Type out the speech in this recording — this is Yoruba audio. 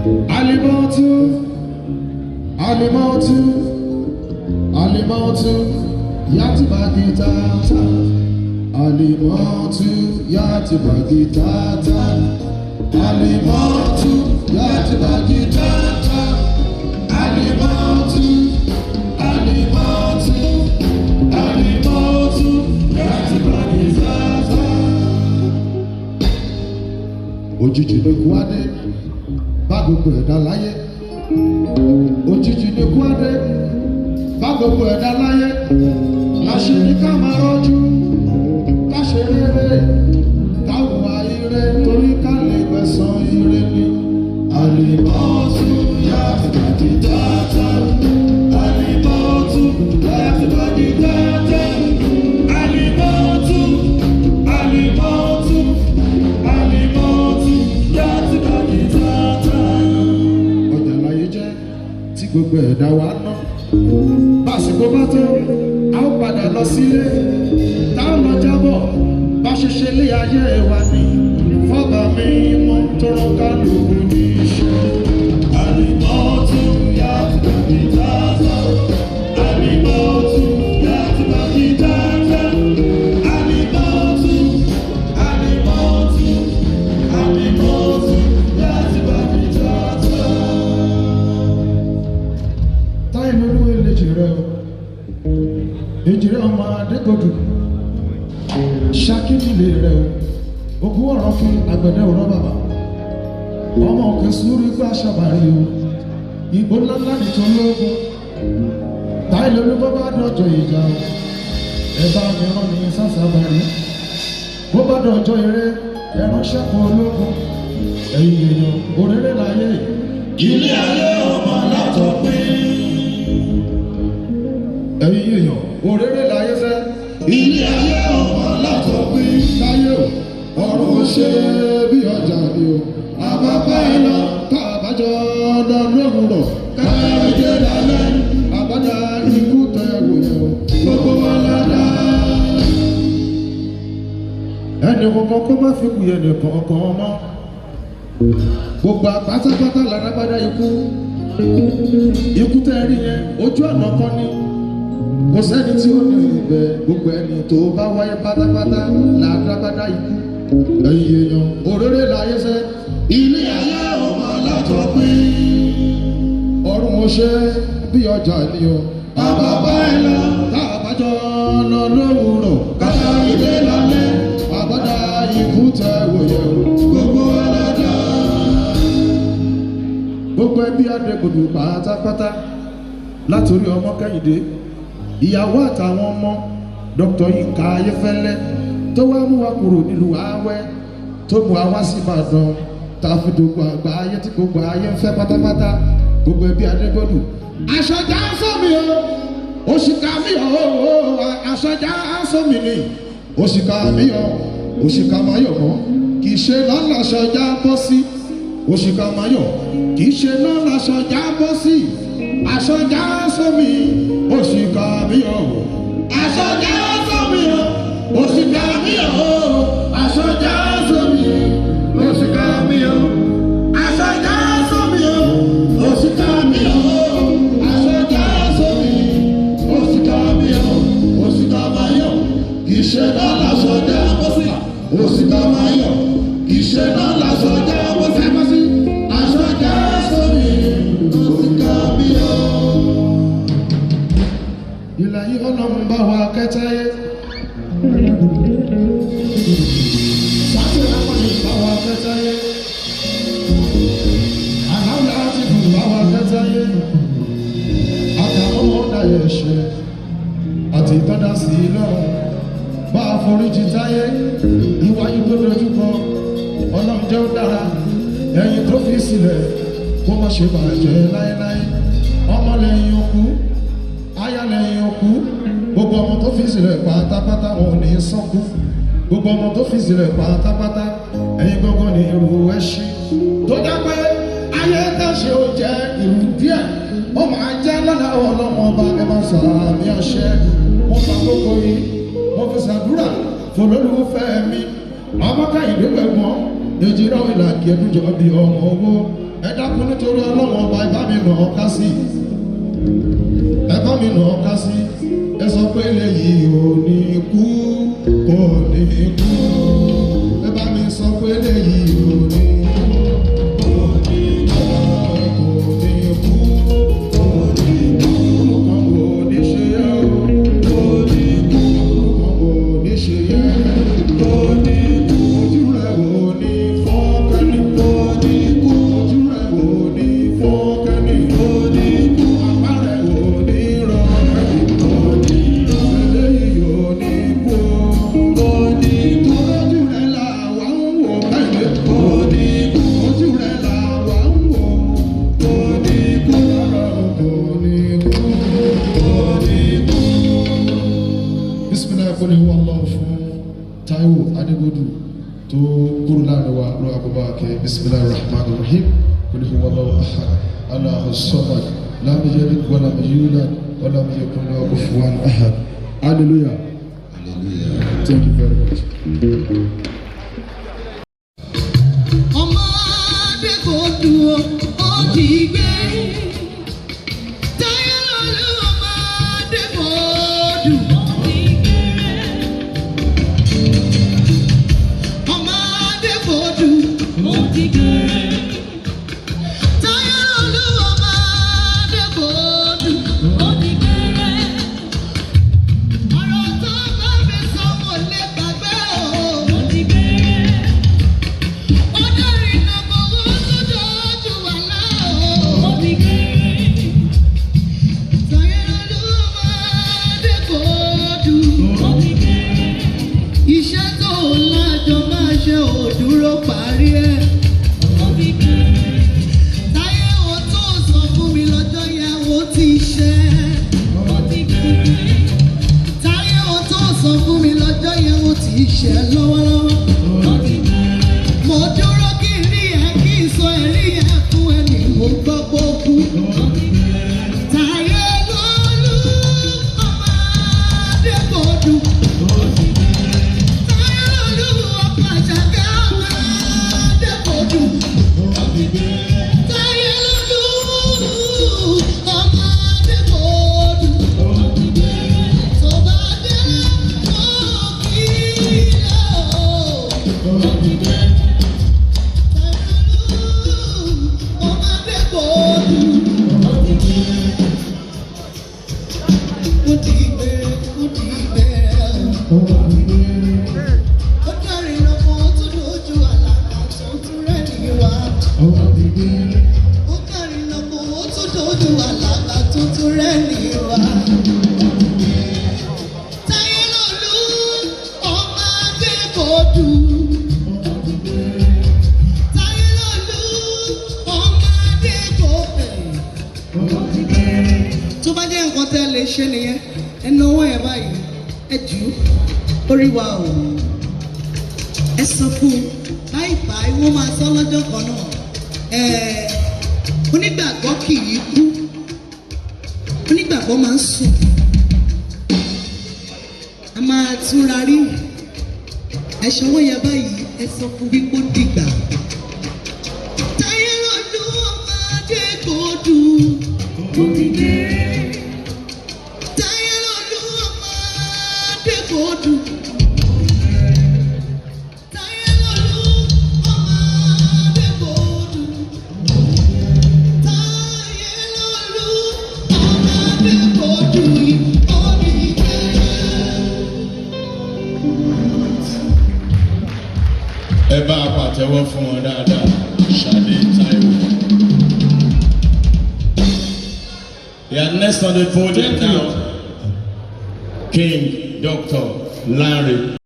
Alimọ́tú, alimọ́tú, alimọ́tú, yàtìbàgì tata. Alimọ́tú, yàtìbàgì tata. Alimọ́tú, yàtìbàgì tata. Alimọ́tú, alimọ́tú, alimọ́tú, yàtìbàgì tata. Òjijì ni kú adé bá gbogbo ẹ̀dá láyé. Òjijì ni kú adé bá gbogbo ẹ̀dá láyé. Láṣẹ ní ká máa rọ́jú, ká ṣe rere, ká hùwà ire torí ká lè gbẹ̀san ire ni. Àlìmọ́tù yàtìbàdì tata. Àlìmọ́tù yàtìbàdì tata. Àlìmọ́tù, àlìmọ́tù, àlìmọ́tù yàtìbàdì tata. Ọjà láyé jẹ́ tí gbogbo ẹ̀dá wa ná. Básìkò bá tó, a ó padà lọ sílé. Tá ó lọ jábọ̀, bá ṣe ṣe lé ayé wa ní. Fọ́bà mi mọ́ tó rán kálukú ní iṣẹ́. Àlìmọ́tù yàtìbàdì tata. Àlìmọ́tù yàtìbàdì tata. Àlìmọ́tù, àlìmọ́tù, àlìmọ́tù yàtìbàdì tata. Táyé lolúwe lè jìrẹ́ o, èjìrẹ́ ọmọ Adégodù, ṣákìdìlé rẹ o, ogún ọ̀rọ̀ fún àgbẹ̀dẹ òrọ̀ bàbá, ọmọ òkè sùúrù gbà ṣàbàrí o, ìgbó ńláńlá nítorí ogun. Táyé lolú bó bá dọ̀jọ́ ìjà o, ẹ bá mi rán ní sàṣàbàrí, bó bá dọ̀jọ́ eré, ẹ ránṣẹ́ kan ológun, ẹ̀yìn èèyàn òréré láyé. Ilé ayé ọmọ látọ̀pín. Ẹ̀yin èèyàn òréré láyé sẹ́. Ilé ayé ọmọ látọ̀pín. Láyé o, ọ̀run ṣe bí ọjà ni o. Àbábá ẹ lọ, Tá a bá jọ lọ lówùrọ̀, káyọ̀dé lálẹ́, àbájá ikú tẹ wò yẹn o. Gbogbo wa ládàá. Ẹnì kankan kó má fi kú yẹn nìkan kan mọ́. Gbogbo àpátápátá lárágbádá ikú. Ikú tẹ́ rí yẹn, ojú ọ̀nà kan ni. Kò sẹ́ni tí ó ní ibẹ̀, gbogbo ẹni tó bá wáyé pátápátá lárágbádá ikú. Ẹ̀yin èèyàn, òréré láyé sẹ́. Ilé ayé ọmọ látọ̀pín. Ọ̀run ò ṣe bí ọjà ni o. Àbábá ẹ lọ, Tá a bá jọ lọ lówùrọ̀, káyọ̀dé lálẹ́, àbádá ikú tẹ wòye o. Gbogbo wa ládàá. Gbogbo ẹbí Adégbòdù pátápátá, látòrí ọmọ Kẹ́hìndé, ìyàwó àtàwọn ọmọ Dr. Yinka Ayéfẹ́lẹ́ tó wá mú wa kúrò nílùú Awẹ́ tó mú wa wá sí Ìbàdàn tá a fi gbogbo àgbà ayé tí gbogbo ayé ń fẹ́ pátápátá, gbogbo ẹbí Adégbòdù. Aṣọjà ń sọ mi o, òṣìkà mi o, aṣọjà ń sọ mi ni, òṣìkà mi o, òṣìkà máa yọ̀ mọ́, kì í ṣe lọ́la aṣọjà bọ́ sí, òṣìkà máa yọ̀, kì í ṣe lọ́la aṣọjà bọ́ sí, aṣọjà ń sọ mi, òṣìkà mi o, Aṣọjà sọ mi o, òṣìkà mi o, aṣọjà sọ mi, òṣìkà mi o. Aṣọjà sọ mi o, òṣìkà mi o, aṣọjà sọ mi, òṣìkà mi o, òṣìkà máa yọ̀, kì í ṣe náà lásọjà bọ́ sí. Òṣìkà máa yọ̀, kì í ṣe náà lásọjà bọ́ sí. Aṣọjà sọ mi, òṣìkà mi o. Ìlà yìí ọlọ́run bá wa kẹ́tẹ́yé. Sátìrà pàdé bá wa kẹ́tẹ́yé. Àláwùlá ti dùn bá wa kẹ́tẹ́yé. Àtàwọn ọmọ ọ̀dàyẹ̀ ẹ̀ṣẹ̀ àti ìtọ́dá sí i lọ́rùn. Bá a foríjì táyé, ìwáyé tó dojú kọ, ọlọ́run jẹ́ ó dára. Ẹ̀yìn tó fi sílẹ̀ kó má ṣe bàjẹ́ láéláé. Ọmọ lẹ́yìn òkú, ayálẹ̀yìn òkú, gbogbo ọmọ tó fi sílẹ̀ pátápátá wọn ò ní sọ́kú, gbogbo ọmọ tó fi sílẹ̀ pátápátá ẹ̀yin gbọ́ngàn ní irú ẹṣin tó jẹ́ pé ayé tẹ̀sí ó jẹ́ ìrù díẹ̀ ó máa jẹ́ lọ́la ọlọ́mọ ọba ẹ máa sàmì àṣẹ. Mo fa gbogbo yìí mo fi ṣàdúrà fọlọ́lùfẹ́ mi ọmọ Kẹ́hìndé gbẹ̀gbọ́n èjìrọ̀ ìlà kí ẹdúnjọ bí ọmọ owó. Ẹ dákun, nítorí Ọlọ́run Ọba, ẹ bá mi nà ọ́ ká sí, ẹ bá mi nà ọ́ ká sí. Ẹ sọ pé eléyìí ò ní kú, kò ní kú. Ẹ bá mi sọ pé eléyìí ò ní kú, kò ní kú, kò ní kú, kò ní kú. Kan kò ní ṣe yẹ o, kò ní kú. Kan kò ní ṣe yẹ, kò ní kú. Ojú rẹ̀ ò ní fọ́ kẹ́ni, kò ní kú. Ojú rẹ̀ ò ní fọ́ kẹ́ni, kò ní kú. Apá rẹ̀ ò ní rọ kẹ́ni, kò ní kú. Eléyìí ò ní kú, kò ní kú. Ojú rẹ̀ là wà ń wò kẹ́ni, kò ní kú. Ojú rẹ̀ là wà ń wò, kò ní kú. Kò ní kú, kò ní kú. Bisimilayi kò ní wọ́n lọ fún Taiwo Adébódù tó kúrò láàrin wa lọ Abubakar. Bisimilayi rahman rahim. Qul huwa Allahu ahad, Allahu samad, lam yalid walam yulad walam yakun lahu kufuwan ahad. Hallelujah. Hallelujah. Thank you very much. Ọmọdé kò dùn ó ti gbé. Táyé lolú, ọmọdé kò dùn ó ti gbé. Ọmọdé kò dùn ó ti gbé. Táyé lolú, ọmọdé kò dùn ó ti gbé. Ọ̀rọ̀ tó bá mi sọ, mo lè gbàgbé o. Ó ti gbé. Ó dẹ̀rìn ìnàbọ̀ owó tó dojú wà láò. Ó ti gbé. Táyé lolú, ọmọdé kò dùn. Ó ti gbé. Iṣẹ́ tó lájọ máa ṣe ò dúró parí ẹ̀. Ó ti gbé. Táyé o tó sọ fún mi lọ́jọ́ yẹn, ó ti ṣe. Ó ti gbé. Táyé o tó sọ fún mi lọ́jọ́ yẹn, ó ti ṣe lọ́wọ́lọ́wọ́. Ó ti gbé. Mo dúró kí n rí ẹ, kí n sọ ẹ̀rí ẹ fún ẹni mo gbọ́ pé ó kú. Táyé lolú, ọmọ Adékòdù. Táyé lolú, ọkọ Àṣàkẹ́, ọmọ Adékòdù. Táyé lolú, ọmọ Adékòdù. Tó bá dé, ó kí lọ. Táyé lolú, ọmọ Adékòdù. Ó ti gbé, ó ti gbé. Ó dẹ́rìn lọ́mọ tó dojú àlàkà tó tún rẹ̀ ní wá. Ó dẹ́rìn lọ́mọ tó dojú àlàkà tó tún rẹ̀ ní wá. Táyé lolú, ọmọ Adékòdù. Táyé lolú, ọmọ Adékòdù. Tó bá jẹ́ nǹkan tẹ́ lè ṣe nìyẹn, ẹ náwó ẹ̀ báyìí, ẹ jù ú orí wa o. Ẹ sọ fún un báyìí báyìí, wọ́n máa sọ lọ́jọ́ kan náà. Ẹ onígbàgbọ́ kì í kú, onígbàgbọ́ máa ń sùn, a máa túnra rí. Ẹ ṣọwọ́ yẹn báyìí, ẹ sọ fún wípé ó dìgbà. Táyé lolú, ọmọ Adékòdù. Táyé lolú, ọmọ Adékòdù. Táyé lolú, ọmọ Adékòdù. Táyé lolú, ọmọ Adékòdù. Ó ní kẹ́rẹ́. Ẹ bá a pàtẹ́wọ́ fún wọn dáadáa, Ṣadé Táíwò. They are next on the podium now, King Dr. Larry.